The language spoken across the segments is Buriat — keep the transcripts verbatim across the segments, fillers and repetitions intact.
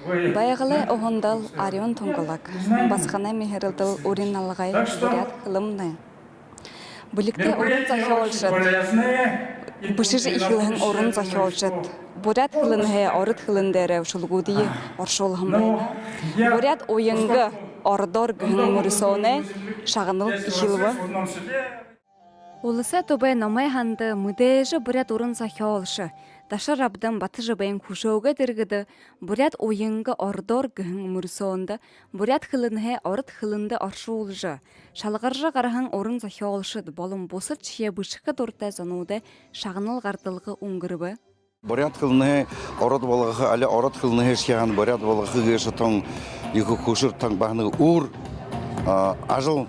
Байгалай уһандал арюун тунгалаг, басаганай миһэрэлдэл урин налгай буряад хэлэмнай. Бэлигтэй уран зохёолшод, бэшэжэ эхилһэн уран зохёолшод буряад хэлэнһээ ород хэлэн дээрэ шүлэгүүдые оршуулһан байна. «Буряад уянга ородоор» гэһэн мүрысөөнэй шагнал эхилбэ. Уласай түбэй номой һанда мэдээжэ буряад уран зохёолшо Даша-Рабдан Батожабайн хүшөөгэй дэргэдэ «Буряад уянга ородоор» гэһэн мүрысөөндэ буряад хэлэнһээ ород хэлэндэ оршуулжа, шалгаржа гараһан уран зохёолшод болон бусадшье бэшэхэ дуратай зонуудай шагнал гардалга үнгэрбэ. Буряад хэлэнһээ ород болгохо, али ород хэлэнһээшье һаань буряад болгохо гээшэ тон ехэ хүшэр, тон баһа нэгэ үүр, а, ажал,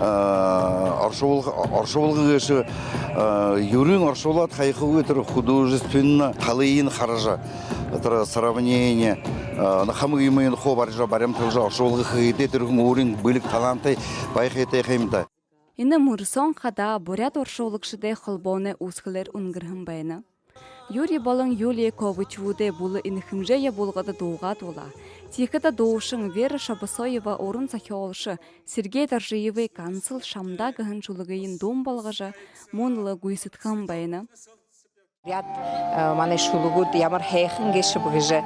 а, оршуулга, оршуулга гээшэ, а, юрын оршуулаад хаяхагүй, тэрэ художественна талыень хаража, тэрэ сравнение, а, хамаг юумыень хуу барижа, баримталжа оршуулга хэхэдээ, тэрэ хүн өөрын бэлиг талаантай байха ёһотой юм даа. Энэ мүрысөөн хадаа буряад оршуулагшадай холбооной үүсхэлээр үнгэрһэн байна. Юрий болон Юлия Ковачевүүдэй бүлэ энэ хэмжээ ябуулгада дуугаа дуулаа. Тиихэдэ дуушан Вера Шобосоева уран зохёолшо Сергей Доржиевай «Гансал шамдаа» гэһэн шүлэгыень дуун болгожо, мүн лэ гүйсэдхэһэн байна. Буряад, э, манай шүлэгүүд ямар һайхан гээшэб гэжэ,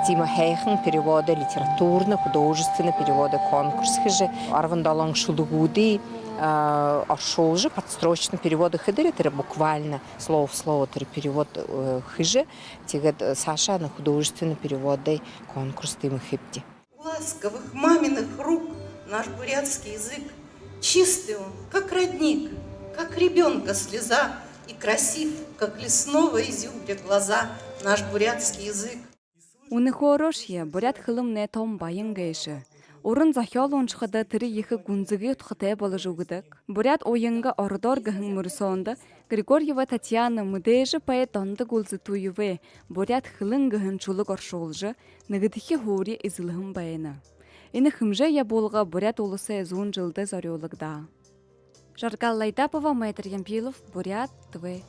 тиимэ һайхан переводы, литературна-художественный переводы конкурс хэжэ, арбан долоон шүлэгүүдые, э, оршуулжа, подстрочный переводы хэдэрээ, тэрэ буквально слово в слово тэрэ перевод, э, хэжэ, тиигээд, э, саашаа энэ художественный переводы конкурс тиимэ хэбди. У ласковых маминых рук наш бурятский язык чистый он, как родник, как ребёнка слеза, и красив, как лесного изюбря, глаза наш бурятский язык. Үнэхөөрөөшье буряад хэлэмнай тон баян гээшэ. Уран зохёол уншахада тэрэ ехэ гүнзэгы удхатай боложо үгэдэг. «Буряад уянга ородоор» гэһэн мүрысөөндэ Григорьева Татьяна мэдээжэ поэт Дондог Улзытуевай «Буряад хэлэн» гэһэн шүлэг оршуулжа, нэгэдэхи һуури эзэлһэн байна. Энэ хэмжээ ябуулга Буряад Уласай зуун жэлдэ зорюулагдаа. Жаргал Лайдапова, Майтар Ямпилов, Буряад ТВ.